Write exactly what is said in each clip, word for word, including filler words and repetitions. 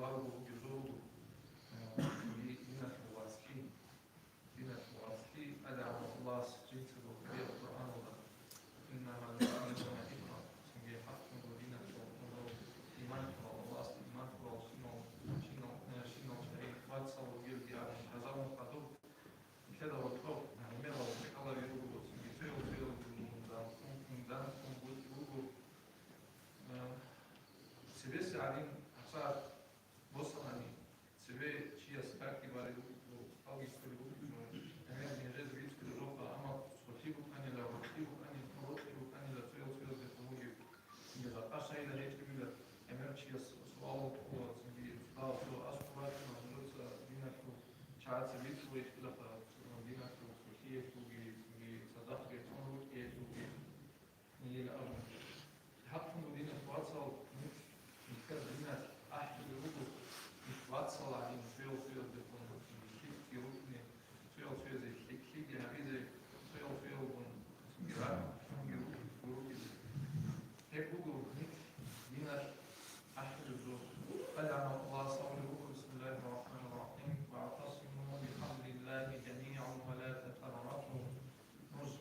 Аллагьасул вацлъи, диналъул вацлъи, ТӀадегӀанав Аллагьас жинцаго ккараб Къуръаналда: «Иннама ал-муъминуна ихва», цинги хӀакълъун буго диналъул иман лъурал, Аллагьасда иман лъурал щинал, щинал, э, щинал чагӀи вацал ругелги абун лъазабун хадуб, нилъеда гьоркьоб гӀемерал рекӀелаби руго, цинги цоял-цоял ругун, данкун, данкун буго. Э, цебеса гӀадин, гьабсагӀат босани, цебе чияс какги балеб буго, хъалги кколеб буго, гӀемер нижеда бицунеб жоха, амма цолъи букӀанила, рокьи букӀанила, рокьи букӀанила, цоял-цоял бетӀун бугеб. Цинги жакъа щайила гьечӀебила, гӀемер чияс суал кьола, цинги дагьаб цо аскӀоб бачӀуна, нужеца диналъул чагӀаца бицунеб гьечӀилаха, диналъул цолъиялъулги, цинги цадахъ бетӀун рукӀиялъулги. Гьеле абун, хӀакълъун буго, диналъул вацал, нилъер диналъ ахӀулел руго, нилъ вацал гӀадин, цоял-цоял бетӀун лъикӀги рукӀине, цоял-цоязе лъикӀлъиги гьабизе, цоял-цоялгун рахъунги рукӀине. Гьеб буго нилъ диналъ ахӀулеб жо. ТӀадегӀанав Аллагьас абулеб буго: «Бисмиллагьир рахӀманир рахӀим. ВагӀтасиму бихӀаблиллагьи жамигӀан ва ла тафарракъу». Нуж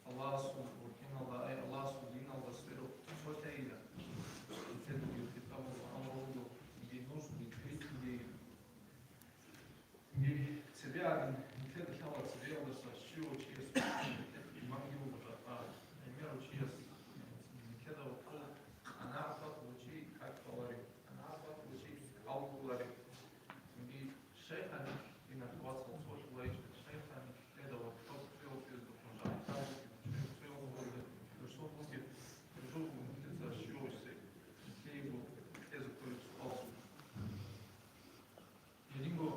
Аллагьасул рукъиналда, ай, Аллагьасул диналда сверухъ цолъайила. Нилъеда бугеб хитӀаб буго, амру буго, цинги нуж битӀ-битӀиге. Цинги цебе гӀадин, нилъеда лъала цебеялдаса щивав чияс иманги буго жакъа, гӀемерав чияс нилъеда вокьул къанагӀат батулев чи как кколарев, къанагӀат батулев чи кӀал кколарев. Цинги щайха нилъ, диналъул вацал, цолъулайчӀеб, щайха нилъ Гьединго цо-, цо-, цоял букӀун жакъа, цо-, цоял гьоркьоб росулъ бугеб, росулъ бугеб нилъеца щивав чи, нилъеего кьезе кколеб суал. Гьединго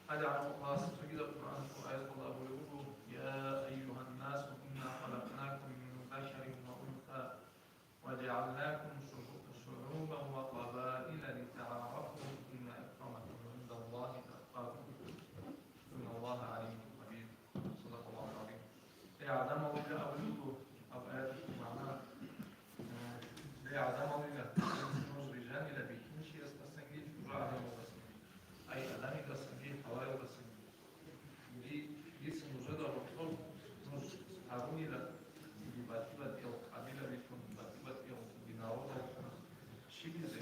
ТӀадегӀанав Аллагьас цогидаб Къуръаналъул аяталда абулеб буго: «Я айюгьаннасу, инна халакънакум мин закарин ва унса». وجعلناكم شعو-، شعوبا وقبائل لتعارفوا إن أكرمكم عند الله أتقاكم إن الله عليم خبير. صدق الله العظيم. Эй, гӀадамал, ила абулеб буго, гьаб аяталъул магӀна, э, эй, гӀадамал, ила, нуж рижанила бихьинчиясдасанги чӀужугӀаданалдасанги, ай, Адамидасанги Гьаваялдасанги. Цинги дица нужеда гьоркьоб нуж гьабунила, цинги батӀи-батӀиял къабилабилъун, батӀи-батӀиял цинги народаллъун щибизе,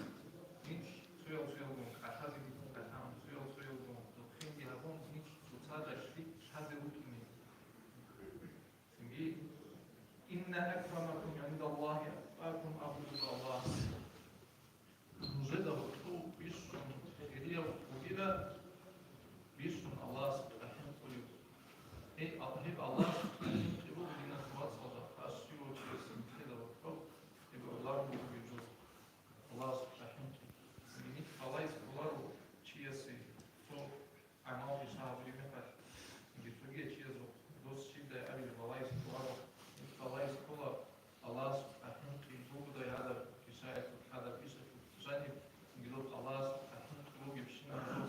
нилъ цоял-цоялгун кӀалъазеги кӀалъан, цоял-цоялгун рухъинги гьабун, нилъ цоцазда лъикӀ лъазе рукӀине. Цинги: «Инна акрамакум гӀиндаллагьи атқакум», абулеб Аллагьас. Нужеда гьоркьов бищун хирияв вугила, бищун Аллагьасухъа хӀинкъулев. Гьеб Ал-, гьеб Аллагьасухъа хӀинкъи буго, диналъул вацал, жакъа щивав чиясе нилъеда гьоркьов гьеб гӀоларун бугеб жо. Аллагьасухъа хӀинкъи. Нилъ балагьизе кколаро чиясе цо гӀамалги щай гьабулеб мехалъ, цинги цоги чиясухъ дос щибдай абилеб балагьизе кколаро, балагьизе ккола, Аллагьасухъа хӀинкъи бугодай гьадаб кишаялъул, гьадаб ишалъул жаниб, цинги доб Аллагьасухъа хӀинкъи бугебщинаб жо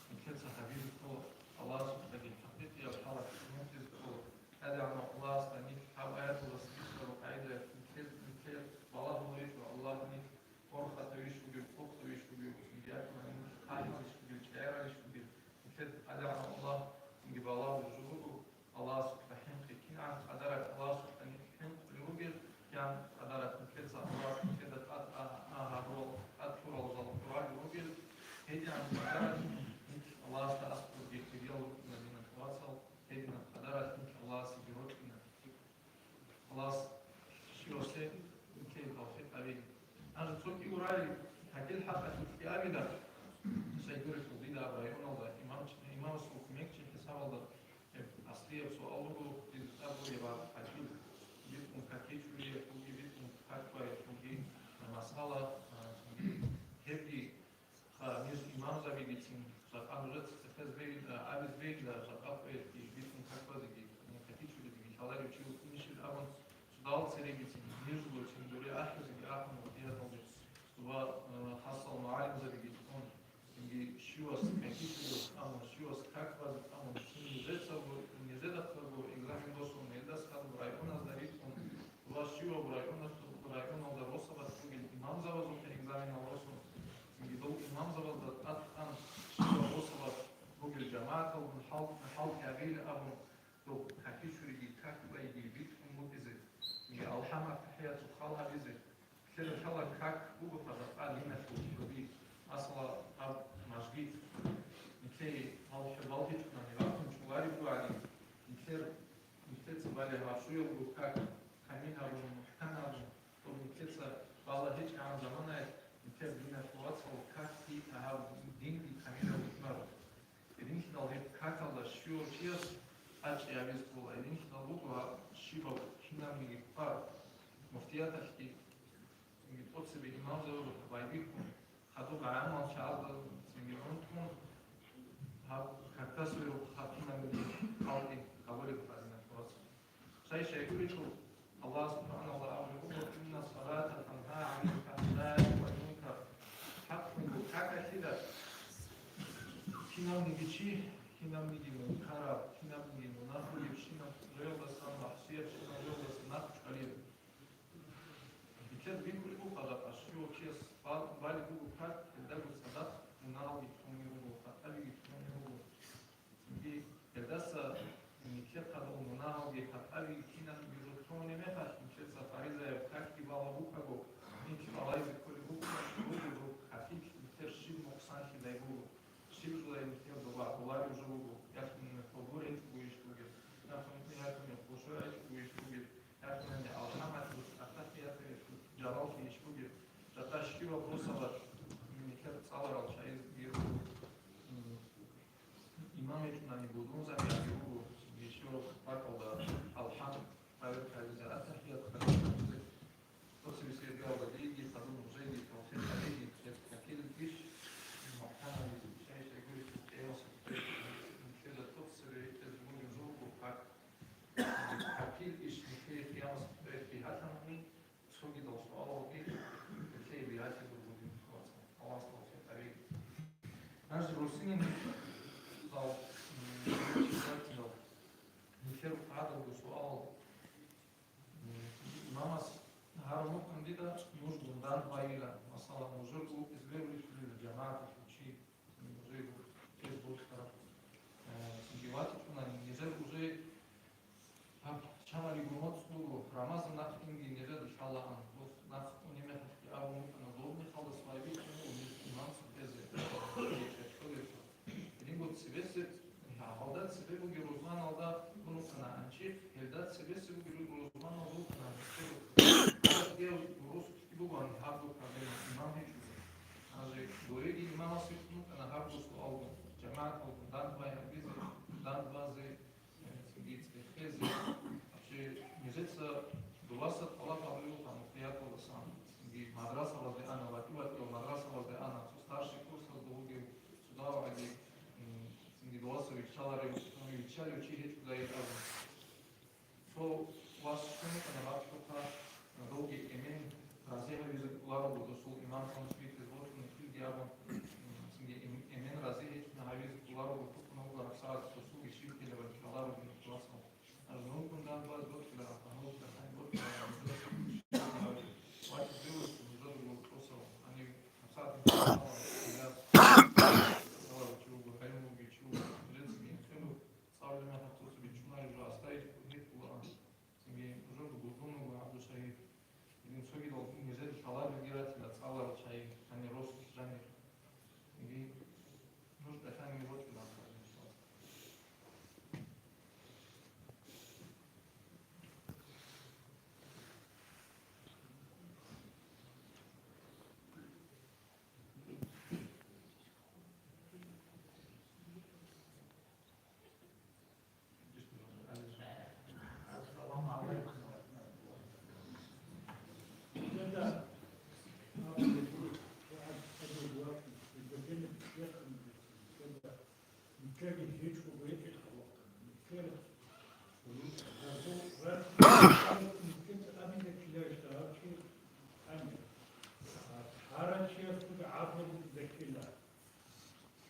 нилъеца гьабизе ккола, Аллагьасухъаги хӀакъикъияб хӀалалъ хӀинкъизе ккола. ТӀадегӀанав Аллагьасда нилъ гьаб аяталдаса бицараб къагӀидаялъ нилъер, нилъер балагьуларищ ва Аллагь нилъ борхатавищ вугев, къокътавищ вугев, цинги ахӀуларищ вугев, чӀегӀералищ вугев, нилъер ТӀадегӀанав Аллагь цинги балагьулеб жо буго, Аллагьасухъа хӀинкъи. КигӀан къадаралъ Аллагьасухъа нилъ хӀинкъулел ругел, кигӀан къадаралъ нилъеца Аллагьас нилъеда тӀад а-, а-, гьарурал, тӀад лъурал жал хӀуралел ругел, гьедигӀан къадаралъ нилъ Аллагьасда аскӀобги хириял рукӀина, диналъул вацал, гьединаб къадаралъ нилъ Аллагьасеги рокьина. Аллагьас щивасе нилъее тавфикъ гьабеги. Гьанже цо кӀиго рагӀи гьадил хӀакъалъулъги абила, Шайгурехъул дида аб районалда имамч-, имамасул кумекчи хӀисабалда гьеб аслияб суал буго, дида тӀад бугеб гьадил битӀун какичӀулиялъулги, битӀун какбаялъулги масъала, а, цинги гьебги Ха, ниж имамзабигицин, жакъа нужеца цехез бегила, абиз бегила, жакъа къоялъги битӀун какбазеги, какичӀулезеги лъаларев чи вукӀинищил абун, цо дагьал церегицин, ниж вугевцин дуре ахӀизеги ахӀун, ва диналде ва, э, хасал мугӀалимзабигицин, цинги щивас какичӀулев абун, щивас какбазе абун, цин нижецаго, нижедахъаго экзамен босун, гьелдас хадуб районазда ритӀун, ва щивав районас-, районалда росабалъ бугел имамзабазухъе экзаменал росун, цинги дов имамзабазда тӀад-, а, хӀал-, хӀалтӀи гьабейилан абун, доб какичуриги, как байги битӀун букӀизе, цинги алхӀам, аттахӀиятул хал гьабизе, нилъеда лъала как буго хадаб диналъул хӀуби, масала, гьаб мажгит, нилъее гьал хӀубал гьечӀони вахъун чӀолареб бугони, нилъер, нилъеца балеб гьаб щуялго как, камил гьабун, мухӀкан гьабун, доб нилъеца бала гьечӀебгӀан заманаялъ нилъер диналъул вацал как гьаб динги камилаб букӀунаро. Гьединлъидал гьеб какалда щивав чияс тӀадчӀей гьабизе ккола. Гьединлъидал буго гьаб щибаб кинабниги хъвар, муфтияталъги, цинги тӀоцебе имамзабазухъе байбихьун, хадуб гӀамал чагӀазда цинги унтун, гьаб какасул гьаб кинабниги хӀалтӀи гьабулеб букӀана. Щай-щай гурелъул, Аллагь субхӀанагьу ва тагӀала абулеб буго: «Инна салата тангьа гӀанил фахӀшаи вал мункар». ХӀакълъун буго, какалъила кинавниги чи, кинабниги мункараб, кинабниги мунагьаб гьебщинаб жоялдасан, махсиябщинаб жоялдасан нахъ чӀвалеб. Нилъер бихьулеб буго, щивав чияс бал-, балеб буго как, гьелдаго цадахъ мунагьалги лъугьунел руго, хатӀабиги лъугьунел руго. Цинги гьелдаса нилъер хадуб мунагьалги хатӀабиги кинабниги жо лъугьунеб мехалъ, нилъеца фаризаяб какги балеб букӀаго, нилъ балайзе кколеб букӀаго, гьаб какилъ нилъер щиб нукъсанлъидай буго, щиб жоялъ нилъер доба гӀолареб жо буго, яхъ-, гьобор гьечӀого иш бугеб, яхъ-, яхъ-, хушугӀ гьечӀого иш бугеб, яхъ-, алхӀамалъулъ, аттахӀияталъулъ жалаллъи иш бугеб, жакъа щиваб росабалъ нилъер цӀаларал чагӀазеги буго. Имам гьечӀони будунзаби гьабизе буго, гьечӀо бакӀалда алхӀам, гьаб гьабизе, аттахӀият гьабизе. Тосиби сергиялда диги, хадуб нужееги тавфикъ гьабеги, гьеб какил иш мухӀкан гьабизе, щай-щай гурелъул кӀиямасеб къоялъ нилъеда тосиби рекӀелъ бугеб жо буго как. Какил иш нилъее кӀиямасеб къоялъ бигьалъани, цогидал суалалги нилъее бигьалъи буго, динул вацал. Аллагьас тавфикъ гьабеги. Гьанже росинин дал, м, нилъер гьадабго суал, м, имамас гьарун букӀана дида, нужгун дандбайила, масала, нужерго укӀизе бегьулищ жамагӀаталъул чи, нужерго ккезе бокьараб, э, цинги ватичӀони, нижер уже гьаб чамалиго моцӀ буго, Рамазан нахъинги нижеда лъалаан, дос нахъ унеб мехалъги абун букӀана, доб мехалдаса байбихьун буго ниж имамлъун ккезе, чӀечӀолелъул. Гьединго цебесеб, гьалда цебе бугеб рузманалда букӀана анчихъ, гьелда цебесеб бугеб рузманалда букӀана анчихъ. Гьеб росулъги бугоан гьабго проблема, имам гьечӀого. Гьанже дореги имамас гьикъун букӀана гьабго суалгун, жамагӀаталгун дандбай гьабизе, дандбазе, цинги цӀехезе, вообще, нижеца дуласа тӀалаб гьабулеб буго муфтияталдасан, цинги мадрасалазде ана, ватӀи-ватӀиял мадрасалазде ана, цо старший курсазда вугев, цо давгӀаги, м, цинги дуласа виччаларев, ну, виччалев чи гьечӀо дайин абун. Цо вас щун букӀана бакӀлъухъа, долги эмен рази гьавизе кӀоларого досул имамлъун чӀвитӀизе бокьун ккелги абун, м, цинги эм-, эмен рази гьечӀони гьавизе кӀоларого букӀуна буго гьабсагӀат досулги щиб ккелебали ккеларо динул вацал. Гьанже нужгун дандбазе бокьила, гьанже нуж тӀасан бокьила, гьанже нуж вачӀизе вуго нужеда гьоркьосал, гьанив гьабсагӀат нилъ ккеларо, гьанже чи вуго, гӀелмуги чи вуго, нижецаги инсулин цӀалулеб мехалъ цо-цо бичӀчӀулареб жо, оставить гьеб кколаан. Цинги нужерго бузун вуго ГӀабдулшагьид. Гьедин цогидал нижер лъаларелги ратила цӀаларал чагӀи, гьанир росулъ жанир. Цинги нуж тӀалъанги бокьилаан.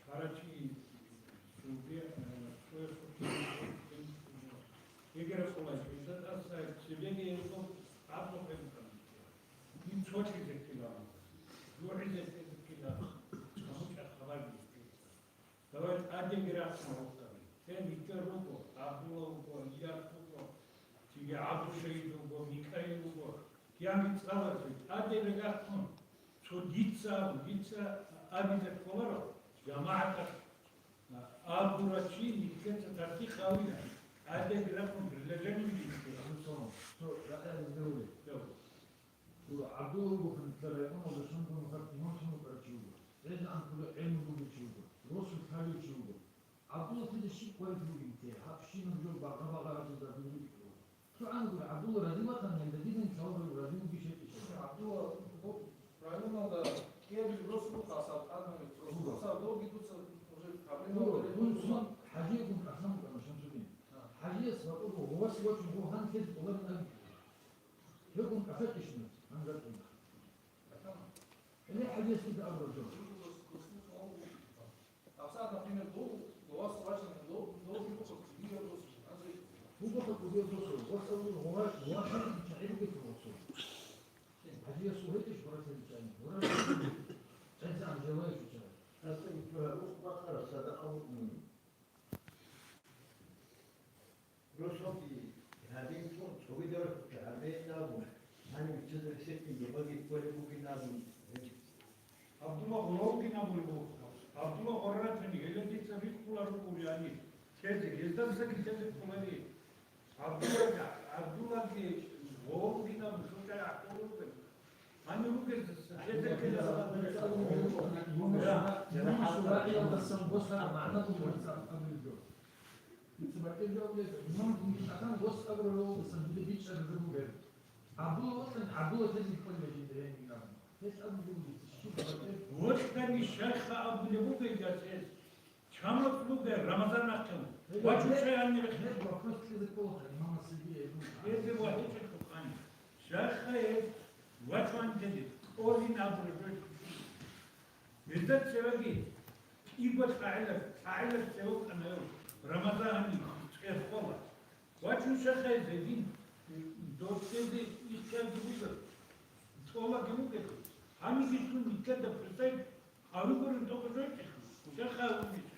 Гьарачи, э, цоясул кин, кин, кин, эгер хъулай, инсан тӀаса цебеги гьесул гӀакълу хӀебукӀана. Ин цо чизе ккела, жугьизе ккела, гьаб букӀа хабар. Давай тӀадеги рахъун гьукъаби. Гьел гьитӀер руго, ГӀабдулла вуго, Ильяс вуго, цинги ГӀабдулшагьид вуго, Микаил вуго. Кианги цӀалазе тӀаде регахъун, цо дица абун, дица абизе кколаро, жамагӀаталъ абурав чи нилъеца тартихъ гьавила, тӀаде регахъун предложение бихьила. Цо ракӀалде гьавула. ГӀабдулла вуго, нилъер районалда Шамгургьун имам лъун вукӀарав чи вуго. ГӀелан кколеб гӀелму бугев чи вуго. Росулъ лъалев чи вуго. ГӀабдулла тезе щиб къварилъи бугеб те, гьаб щинаб жо багъа-багъа гьабизе дагьабулеб букӀине. ЦогӀан гури, ГӀабдулла разилаха, гьелда дидан лъаларев разилуги шетӀищ. ГӀабдулла районалда кӀиабилеб рос буго, асаб тӀаднабилеб рос буго. Асаб довги дуца уже проблема. Гьуро, буго. Дун цо ХӀажиягун ахӀан букӀана Шамсудин. А. ХӀажияс ватӀуго гъовас вачун гъов гьан тезе кӀоларин абизе. Гьеб гун кӀалъачӀищ нуж, гьанжа кӀина. Гьеле хӀадисалда абураб жо. Например, дов, дов, дов, дов, Буго хъубил досул, гъосавул гъуваш, гъувашан чагӀи бугеб гъосул. ХӀажиясул гьечӀищ гъурасел чагӀи? Гъурасел чагӀи. ГӀиса гьанжелай шучара. Гьасда итбагьа ухъ бахъараб садакъа букӀуни. Росулъги гьадин тун, цогидал рахъги гьабейин абун, гьанив цо ресетӀин дубаги кколеб бугин абун. ГӀабдулла гъоравулгин абулеб буго. ГӀабдулла гъорратани, гьеле дица риххулар рукӀулани, тезе, гьездасаги тезе кколари. ГӀабдуллаги, ГӀабдуллаги гъоравулгин абун шучӀай гӀахӀулел ругел. Гьанив ругел гьезда ккелеб. Имам ШугӀбиялдасан босара магӀна бугеб абулеб жо. Дица батӀияб жаваб гьез, имам Мустафан гъос абураб ролдасан дида бичӀчӀараб жо бугеб. ГӀабдулла вокьани, ГӀабдулла тезе кколеб жинда гьениб абун. Гьес абулеб буго дица, щиб батӀияб? Вокьани щайха абулеб буго гьес, чамалъ ругел Рамазан ахъан. Гьеб, вачун гьеб, чай гьаниб гьеб вопрос кьезе кколаха имамасеги гьеб. Кьезе ва гьечӀеб хъани. Щайха гьес вачун тезе кколин абураб жо. Гьезда цевеги кӀиго лъагӀелар, лъагӀелар цеве вукӀана гьев, Рамазанил цӀехола. Вачун щайха гьедин, дос тезе ихтиярги буго, тӀолаги бугелъул, гьаниб бицун нилъеда пирсай гьавигурин тӀокӀаб жойчӀелъул, щайха гьавун гьечӀеб.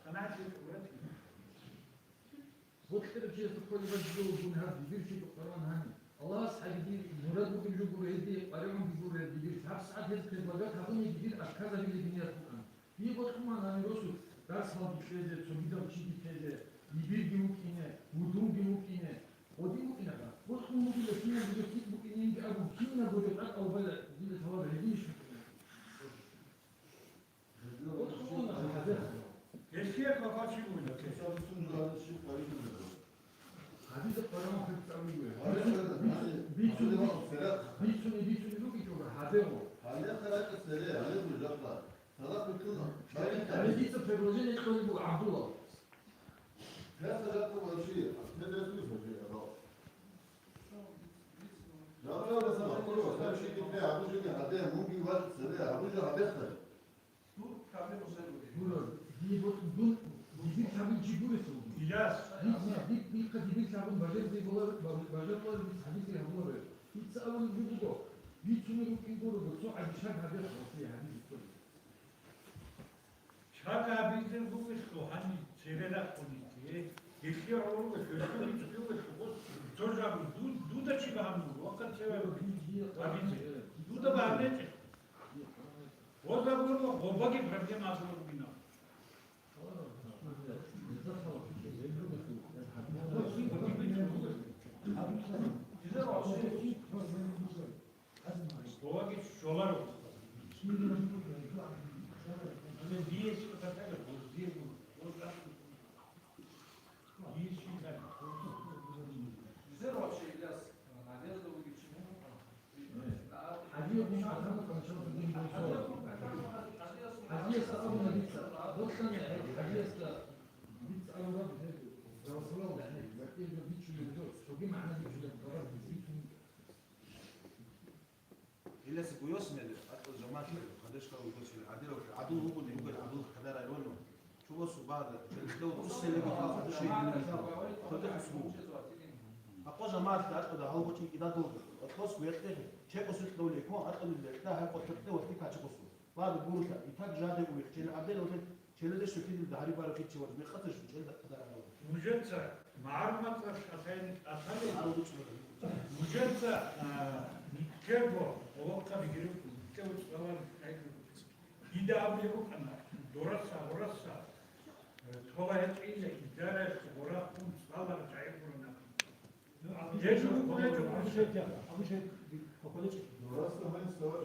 КъанагӀат гьечӀо, вратил. Бокьарав чиясда кколеб бакӀ жо бугин гьаб дибир чи къваригӀун гьани. Аллагьас хӀаги дир мурад бугеб жо гуро гьедие къваригӀунги гуро дибир. ГьабсагӀат гьез предлагать гьабуниги дир отказабилеб ният букӀана. Дие бокьун гьани росу дарсалги кьезе, цогидал чиги тезе, дибирги вукӀине, вудунги вукӀине, гъодин букӀинаха. Бокьун бугила кинабго жо цӀикӀ букӀининги абун, кинабго жо тӀад албала дида таваб гьединищ букӀина? Гьесие хабар чи бугеб? Гьадида къваригӀун хӀинкъи абулеб. Бицуни, бицуни, бицуни ругичӀого гьадегъо. Гьале дица предложение кьолеб буго ГӀабдулла. Гьаб жо гьадехъа. Гуро, дие бо-, дун, дибир лъабин чи гурелъул. Илас. Ди-, ди-, ди-, дихъа дибир лъабун бажарзе бола-, ба-, бажаруларо дица гьадизе гьабуларо. Дица абулеб жо буго, бицунел рукӀин гурого, цо гӀадишат гьадехъ гьасие гьадизе цо. Чага гьабизе бугелъул гьаниб цере рахъунеги, гьелъие гӀоло гьелъул бицунев гьелъул гъос цо жагу ду-, дуда чи багьануго, вахъа цеве гьабизе. Дуда багьанечӀеб. Гъозда гуро гъобаги проблема гьабулеб бугинаб. Гъобаги щоларо. Дие чи батаре, гъоздие гуро. Дие чи батаре. Низер вообще, Ильяс, надежда выйти чему? Гьадияб гьун гӀадамал къанчалда дин бугеб. Гьадияс абуна дица, бокьани гьадиясда дица абураб гьеб, галсалал гӀенекь, батӀияб бичӀчӀулеб жо, цоги магӀна бичӀчӀулеб хабар бицун. Гьелъул гуйос мел, акьал жамагӀат, хадешкал гуйос мел, гӀадирав, гӀадул вугони, вугел гӀадул хадара гьавуна. Чугасул багьа, чедилъав усселеги халкъ души гьиниб. Кодехъ усму. Акъо жамагӀатда акъода гьав гъочи кидадулда. Акъос вехъе, чекъосулъ довле, кон акъалил вехъда, гьай къотӀекъде вахти качекъосу. Багьа гурулъа, итак жаде увихъ, чел гӀадел вахет, Щелалъе щокилил дагьри бараб гьечӀо вац, мекъаташ бучӀел дагьри. Нужеца магӀаруматалъ атайин, атайин. Нужеца, а, никкего гъолохъаби гьирукӀун, никкего цӀаларги кайгурукӀун. Дида абулеб букӀана, дораса, гъораса, э, тола гьечӀейилан, идараялъе гъорахъун цӀаларал чагӀи гурони. Гьел жугьутӀ гьечӀо, Абушек, Абушек, Абушек. Дурасда гьаниб сават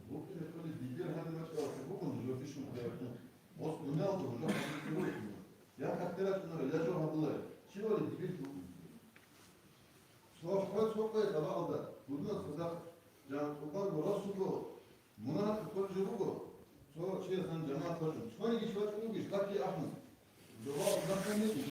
букӀине кколеб дибир гьаниб бачӀараб букӀун, жо бищун кколеб. Гъос дунялда гьужа хӀадур кколеб. Я хатира чӀунара, я жо гьабулай. Чи вали дибир букӀун. Цо хӀо цо къоя тӀабагӀалда, гудуна цадахъ жан тӀубан ва расулго. Мунагьалъ кколеб жо буго, цо чияс гьаниб жамагӀат бачӀун, цониги чи вачӀун вугищ, лъабги ахӀун. Доба узахъанни,